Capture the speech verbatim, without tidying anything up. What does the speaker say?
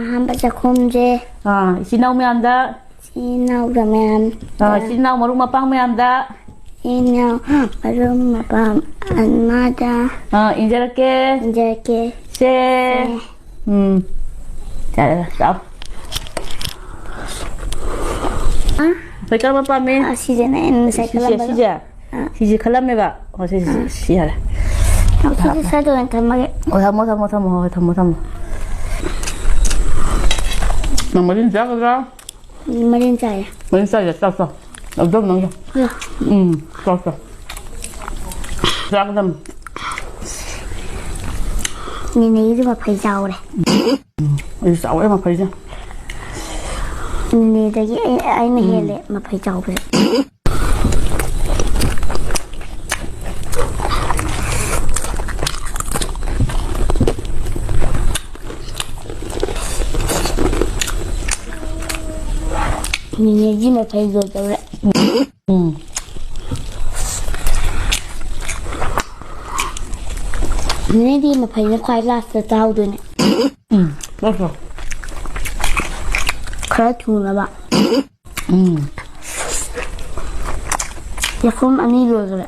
ꯑꯍꯥꯟꯕ ꯆꯥꯛꯈꯨꯝꯁꯦ ꯑꯥ, ꯏꯆꯤꯟ ꯏꯅꯥꯎ ꯃꯌꯥꯝꯗ, ꯏꯆꯤꯟ ꯏꯅꯥꯎꯗ ꯃꯌꯥꯝ ꯑꯥ, ꯏꯆꯤꯟ ꯏꯅꯥꯎ ꯃꯔꯨꯞ ꯃꯄꯥꯡ ꯃꯌꯥꯝꯗ, ꯏꯆꯤꯟ ꯏꯅꯥꯎ ꯃꯔꯨꯞ ꯃꯄꯥꯡ ꯑꯃꯗ ꯑꯥ, ꯏꯟꯖꯔꯛꯀꯦ꯫ ꯏꯟꯖꯔꯛꯀꯦ꯫ ꯁꯦ꯫ ꯁꯦ꯫ ꯎꯝ꯫ ꯌꯥꯔꯦ, ꯌꯥꯔꯦ, ꯆꯥꯎ꯫ ꯑ? ꯐꯩ ꯀꯔꯝꯕ ꯄꯥꯝꯃꯤ? ꯑꯁꯤꯁꯤꯅꯦ ꯑꯩꯅ ꯉꯁꯥꯏ ꯁꯤꯁꯦ, ꯈꯜꯂꯝꯕꯗꯣ꯫ ꯁꯤꯁꯦ? ꯑꯥ꯫ ꯁꯤꯁꯦ ꯈꯜꯂꯝꯃꯦꯕ? ꯑꯣ, ꯁꯤꯁꯦ, ꯑꯥ꯫ ꯁꯤ ꯌꯥꯔꯦ꯫ ꯑꯣ, ꯁꯤꯁꯦ ꯁ꯭ꯋꯥꯏꯗ ꯑꯣꯏꯅ ꯊꯝꯃꯒꯦ꯫ ꯑꯣ, ꯊꯝꯃꯣ, ꯊꯝꯃꯣ, ꯊꯝꯃꯣ, ꯍꯣꯏ, ꯍꯣꯏ, ꯊꯝꯃꯣ, ꯊꯝꯃꯣ꯫ ꯅꯪ ꯃꯔꯤꯟ ꯆꯥꯒꯗ꯭ꯔꯥ? ꯃꯔꯤꯟ ꯆꯥꯏꯌꯦ꯫ ꯃꯔꯤꯟ ꯆꯥꯏꯌꯦ, ꯆꯥꯎ, ꯆꯥꯎ꯫ ꯑꯗꯨꯝ ꯅꯪ ꯆꯥꯎ꯫ ꯎꯝ, ꯆꯥꯎ, ꯆꯥꯎ꯫ ꯆꯥꯒꯗꯝ꯫ ꯅꯦꯅꯦꯒꯤꯗꯤ ꯃꯐꯩ ꯆꯥꯎꯔꯦ꯫ ꯎꯝ, ꯑꯩꯁꯨ ꯆꯥꯎꯔꯦ ꯃꯐꯩꯁꯦ꯫ ꯅꯦꯅꯦꯗꯒꯤ ꯑꯩ, ꯑꯩꯅ ꯎꯝ꯫ ꯍꯦꯜꯂꯦ ꯃꯐꯩ ꯆꯥꯎꯕꯁꯦ꯫ ꯅꯦꯅꯦꯒꯤ ꯃꯐꯩ ꯂꯣꯏꯗꯧꯔꯦ꯫ ꯎꯝ꯫ ꯅꯦꯅꯦꯗꯤ ꯃꯐꯩꯅ ꯈ꯭ꯋꯥꯏ ꯂꯥꯁꯇ ꯆꯥꯍꯧꯗꯣꯏꯅꯦ꯫ ꯎꯝ, ꯂꯥꯁꯇ꯫ ꯈꯔ ꯊꯨꯅꯕ꯫ ꯎꯝ꯫ ꯆꯥꯛꯈꯨꯝ ꯑꯅꯤ ꯂꯣꯏꯈ꯭ꯔꯦ꯫